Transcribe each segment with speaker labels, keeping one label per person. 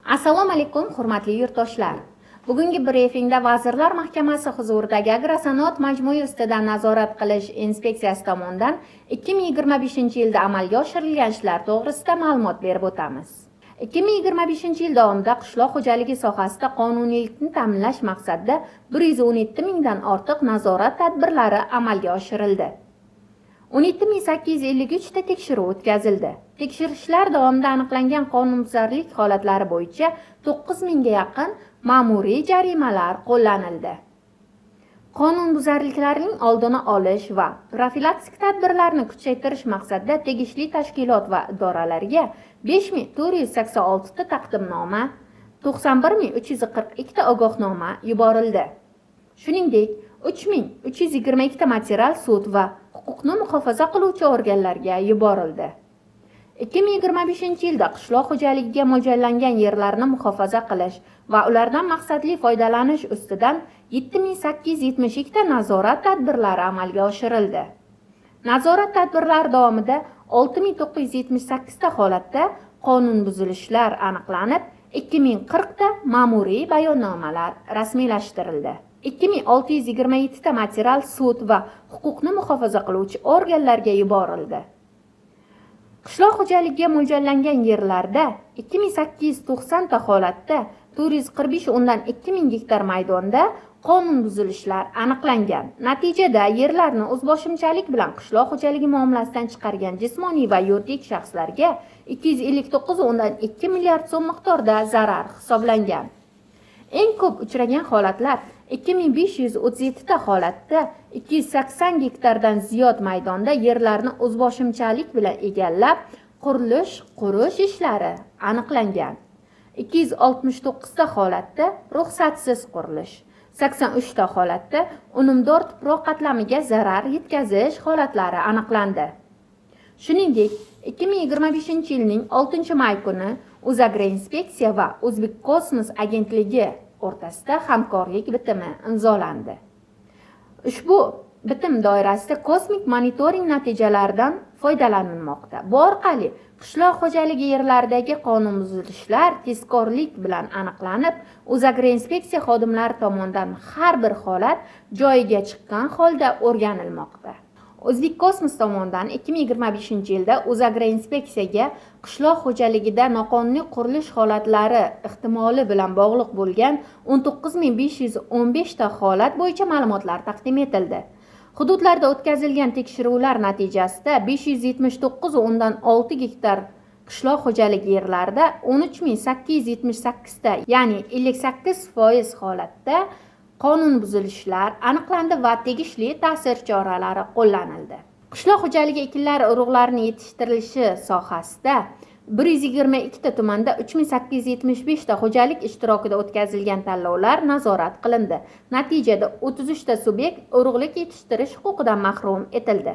Speaker 1: Assalomu alaykum, hurmatli yurtdoshlar. Bugungi brifingda Vazirlar Mahkamasi huzuridagi Agrosanoat majmui ustidan nazorat qilish inspeksiyasi tomonidan 2025-yilda amalga oshirilgan ishlar to'g'risida ma'lumot berib o'tamiz. 2025-yil davomida qishloq xo'jaligi sohasida qonuniylikni ta'minlash maqsadida 117 mingdan ortiq nazorat tadbirlari amalga oshirildi. 17 853 ta tekshiruv o'tkazildi. Tekshirishlar davomida aniqlangan qonunbuzarlik holatlari bo'yicha 9 mingga yaqin ma'muriy jarimalar qo'llanildi. Qonunbuzarliklarning oldini olish va profilaktik tadbirlarni kuchaytirish maqsadida tegishli tashkilot va idoralarga 5486 ta taqdimnoma, 91 342 ta ogohnoma yuborildi. Shuningdek, 3322 ta material sud va huquqni muhofaza qiluvchi organlarga yuborildi. 2025-yilda qishloq xo'jaligiga mo'ljallangan yerlarni muhofaza qilish va ulardan maqsadli foydalanish ustidan 7872 ta nazorat tadbirlari amalga oshirildi. Nazorat tadbirlari davomida 6978 ta holatda qonun buzilishlar aniqlanib, 2040 ta ma'muriy bayonnomalar rasmiylashtirildi. 2627 ta material sud va huquqni muhofaza qiluvchi organlarga yuborildi. Qishloq xo'jaligiga mo'ljallangan yerlarda 2890 ta holatda 445,2 ming gektar maydonda qonun buzilishlar aniqlangan. Natijada yerlarni o'zboshimchalik bilan qishloq xo'jaligi muomalasidan chiqargan jismoniy va yuridik shaxslarga 259,2 milliard so'm miqdorida zarar hisoblangan. Eng ko'p uchragan holatlar: 2537 ta holatda 280 gektardan ziyod maydonda yerlarni o'zboshimchalik bilan egallab, qurilish qurish ishlari aniqlangan. 269 ta holatda ruxsatsiz qurilish, 83 ta holatda unumdor tuproq qatlamiga zarar yetkazish holatlari aniqlandi. Shuningdek, 2025-yilning 6 may kuni O'zagroinspeksiya va O'zbekkosmos agentligi o'rtasida hamkorlik bitimi imzolandi. Ushbu bitim doirasida kosmik monitoring natijalaridan foydalanilmoqda. Bu orqali qishloq xo'jaligi yerlaridagi qonunbuzilishlar tezkorlik bilan aniqlanib, O'zagroinspeksiya xodimlari tomonidan har bir holat joyiga chiqqan holda o'rganilmoqda. O'zbekkosmos tomonidan 2025-yilda O'zagroinspeksiyaga qishloq xo'jaligida noqonuniy qurilish holatlari ehtimoli bilan bog'liq bo'lgan 19 515 ta holat bo'yicha ma'lumotlar taqdim etildi. Hududlarda o'tkazilgan tekshiruvlar natijasida 579,6 gektar qishloq xo'jaligi yerlarida 13 878 ta, ya'ni 58% holatda qonun buzilishlar aniqlandi va tegishli ta'sir choralari qo'llanildi. Qishloq xo'jaligi ekinlari urug'larini yetishtirilishi sohasida 122 ta tumanda 3875 ta xo'jalik ishtirokida o'tkazilgan tanlovlar nazorat qilindi. Natijada 33 ta subyekt urug'lik yetishtirish huquqidan mahrum etildi.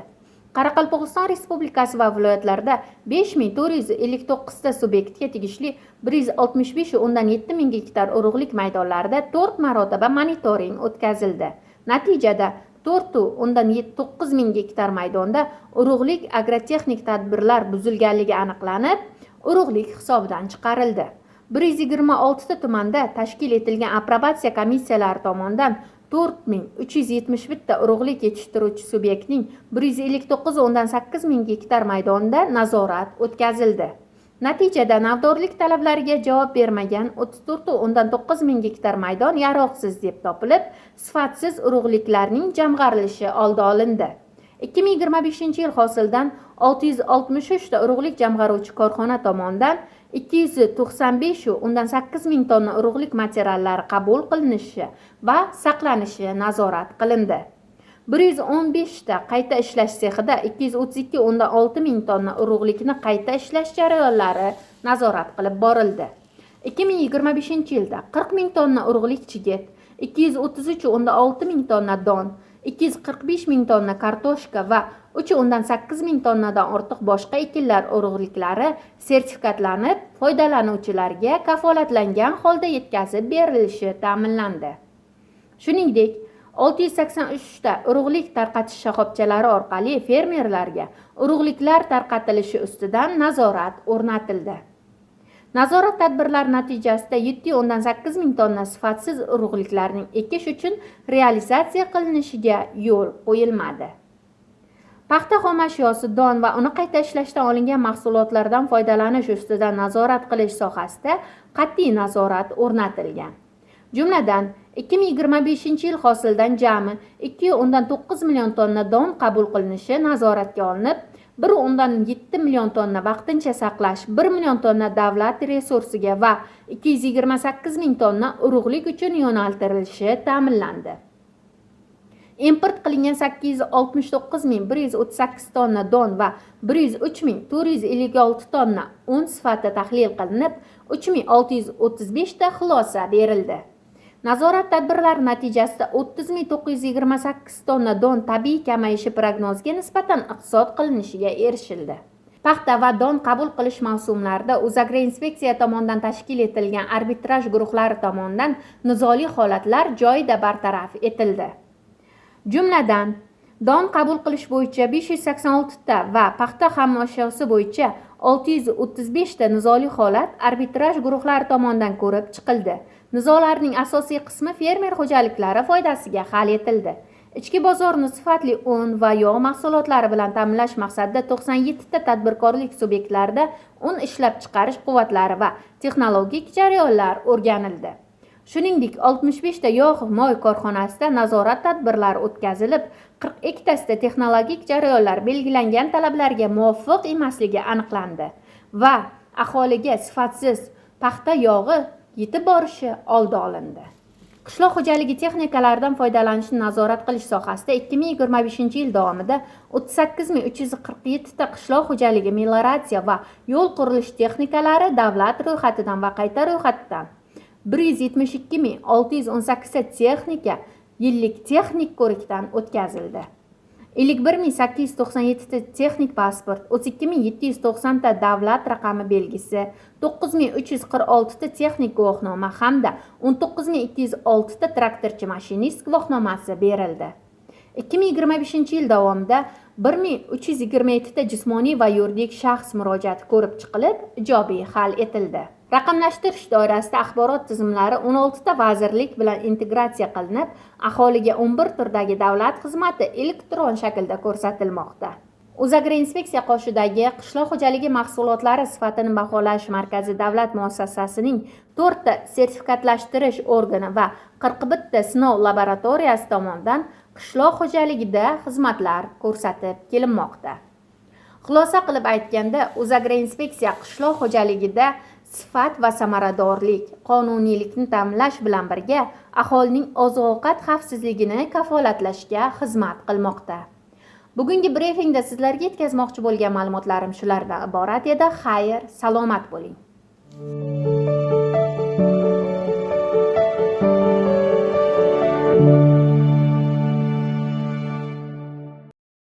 Speaker 1: Qoraqalpog'iston Respublikasi va viloyatlarida 5459 ta subyektga tegishli 165,7 ming gektar urug'lik maydonlarida to'rt marotaba monitoring o'tkazildi. Natijada 4,9 ming gektar maydonda urug'lik agrotexnik tadbirlar buzilganligi aniqlanib, urug'lik hisobidan chiqarildi. 126 ta tumanda tashkil etilgan aprobatsiya komissiyalari tomonidan 4371 ta urug'lik yetishtiruvchi subyektning 159,8 ming gektar maydonida nazorat o'tkazildi. Natijada navdorlik talablariga javob bermagan 34,9 ming gektar maydon yaroqsiz deb topilib, sifatsiz urug'liklarning jamg'arilishi oldi olindi. 2025-yil hosilidan 663 ta urug'lik jamg'aruvchi korxona tomonidan 295,8 ming tonna urug'lik materiallari qabul qilinishi va saqlanishi nazorat qilindi. 115 ta qayta ishlash sexida 232,6 ming tonna urug'likni qayta ishlash jarayonlari nazorat qilib borildi. 2025-yilda 40 ming tonna urug'lik chigit, 233,6 ming tonna don, 245 ming tonna kartoshka va 3,8 ming tonnadan ortiq boshqa ekinlar urug'liklari sertifikatlanib, foydalanuvchilarga kafolatlangan holda yetkazib berilishi ta'minlandi. Shuningdek, 683 ta urug'lik tarqatish shoxobchalari orqali fermerlarga urug'liklar tarqatilishi ustidan nazorat o'rnatildi. Nazorat tadbirlari natijasida 7,8 ming tonna sifatsiz urug'liklarning ekish uchun realizatsiya qilinishiga yo'l qo'yilmadi. Paxta xomashyosi, don va uni qayta ishlashdan olingan mahsulotlardan foydalanish ustidan nazorat qilish sohasida qat'iy nazorat o'rnatilgan. Jumladan, 2025-yil hosilidan jami 2,9 million tonna don qabul qilinishi nazoratga olinib, 1,7 million tonna vaqtincha saqlash, 1 million tonna davlat resursiga va 228 ming tonna urug'lik uchun yo'naltirilishi ta'minlandi. Import qilingan 869 138 tonna don va 103 456 tonna un sifati tahlil qilinib, 3635 ta xulosa berildi. Nazorat tadbirlari natijasida 30 928 tonna don tabiiy kamayishi prognoziga nisbatan iqtisod qilinishiga erishildi. Paxta va don qabul qilish mavsumlarida O'zagroinspeksiya tomonidan tashkil etilgan arbitraj guruhlari tomonidan nizoli holatlar joyida bartaraf etildi. Jumladan, don qabul qilish bo'yicha 586 ta va paxta xomashyosi bo'yicha 635 ta nizoli holat arbitraj guruhlari tomonidan ko'rib chiqildi. Nizolarning asosiy qismi fermer xo'jaliklari foydasiga hal etildi. Ichki bozorni sifatli un va yog' mahsulotlari bilan ta'minlash maqsadida 97 ta tadbirkorlik subyektlarida un ishlab chiqarish quvvatlari va texnologik jarayonlar o'rganildi. Shuningdek, 65 ta yog' moy korxonasida nazorat tadbirlari o'tkazilib, 42 tasida texnologik jarayonlar belgilangan talablarga muvofiq emasligi aniqlandi va aholiga sifatsiz paxta yog'i yetib borishi oldi olindi. Qishloq xo'jaligi texnikalaridan foydalanishni nazorat qilish sohasida 2025 yil davomida 38 347 ta qishloq xo'jaligi, melioratsiya va yo'l qurilish texnikalari davlat ro'yxatidan va qayta ro'yxatdan, 172 618 ta texnika yillik texnik ko'rikdan o'tkazildi. 51 897 ta texnik pasport, 32 790 ta davlat raqami belgisi, 9346 ta texnik guvohnoma hamda 19 206 ta traktorchi mashinist guvohnomasi berildi. 2025 yil davomida 1327 ta jismoniy va yuridik shaxs murojaati ko'rib chiqilib, ijobiy hal etildi. Raqamlashtirish doirasida axborot tizimlari 16 ta vazirlik bilan integratsiya qilinib, aholiga 11 turdagi davlat xizmati elektron shaklda ko'rsatilmoqda. O'zagroinspeksiya qoshidagi Qishloq xo'jaligi mahsulotlari sifatini baholash markazi davlat muassasasining to'rtta sertifikatlashtirish organi va 41 ta sinov laboratoriyasi tomonidan qishloq xo'jaligida xizmatlar ko'rsatib kelinmoqda. Xulosa qilib aytganda, O'zagroinspeksiya qishloq xo'jaligida sifat va samaradorlik, qonuniylikni ta'minlash bilan birga aholining oziq-ovqat xavfsizligini kafolatlashga xizmat qilmoqda. Bugungi brifingda sizlarga yetkazmoqchi bo'lgan ma'lumotlarim shulardan iborat edi. Xayr, salomat bo'ling.